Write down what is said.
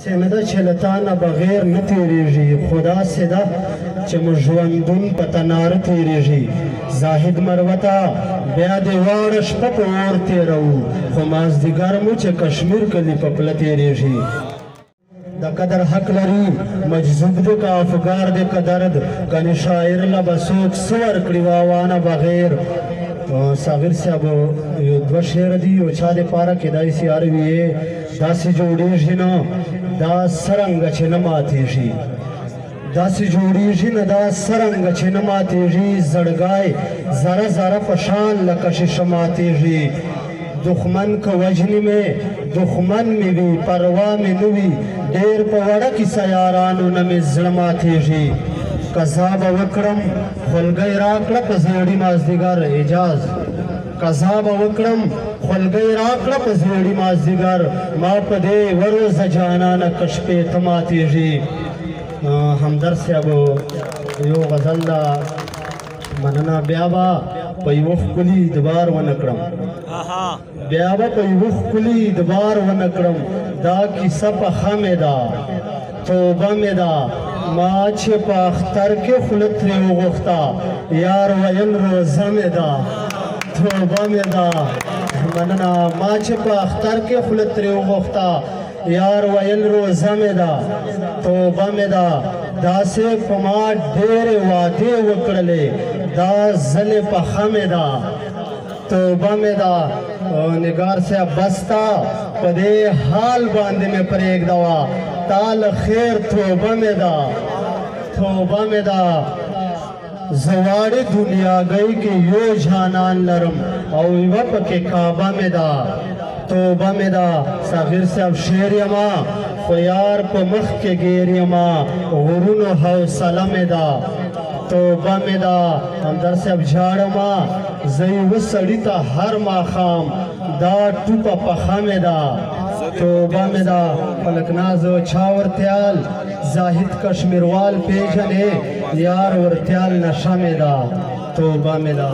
داسې نه ده چې له تا نه بغیر نه تېرېږي، خو داسې ده چې مو ژوندون په تناره تېرېږي. زاهد مروته بیا دې واړه شپه په اور تېروو، خو مازدیګر مو چې کشمیر کلي په پله تېرېږي. د قدر حق لري مجذوب دې که افګار دې که درد، کنې شاعر له به څوک څه ورکړي واوانه بغیر. صاغر صاحب یو دوه شعره دي، یو چا دپاره کېدای سي هر وي داسې جوړېږي نه دا څرنګه چې نه ماتېږي، داسې جوړېږي نه دا څرنګه چې نه ماتېږي. زړګی ذره ذره په شان لکه شیشه ماتېږي. دښمن که وژني مې دښمن مې وي پروا مې نه وي، ډېر په وړه کیسه یارانو نه مې زړه ماتېږي. قضا به وکړم خولګۍ راکړه په زیړي مازدیګر اعجاز، قضا به وکړم خولګۍ راکړه په زیړي مازدیګر، ما په دې وروزه جانانه که شپې ته ماتېږي. همدرد صاحب یو غزل ده، مننه. بیا به په یوه ښکلي اعتبار ونه کړم، بیا به په یوه ښکلي اعتبار ونه کړم. دا کیسه پخه مې ده توبه مې ده، ما چې په اختر کې خوله ترې وغوښته یار ویل روزه مې ده توبه مې ده. مننه. ما چې په اختر کې خوله ترې وغوښته یار ویل روزه مې ده توبه مې ده. داسې په ما ډېرې وعدې وکړلې دا ځلې پخه مې ده توبه مې ده. نګار صاحب بس تا په دې حال باندې مې پرېږده وه، تا له خیر توبه مې ده توبه مې ده. زه واړې دنیاګۍ کې یو جانان لرم او یوه پکې کعبه مې ده توبه مې ده. صغیر صاحب شعر یمه خو یار په مخ کې ګیر یمه، غرونو حوصله مې ده توبه مې ده. همدرد صاحب ژاړمه زه یوه سړي ته هر ماښام دا ټوپه پخه مې ده توبه مې ده. فلکناز چا ورتیال زاهد کشمیروال پیژنې یار ورتیال نشه مې ده توبه مې ده.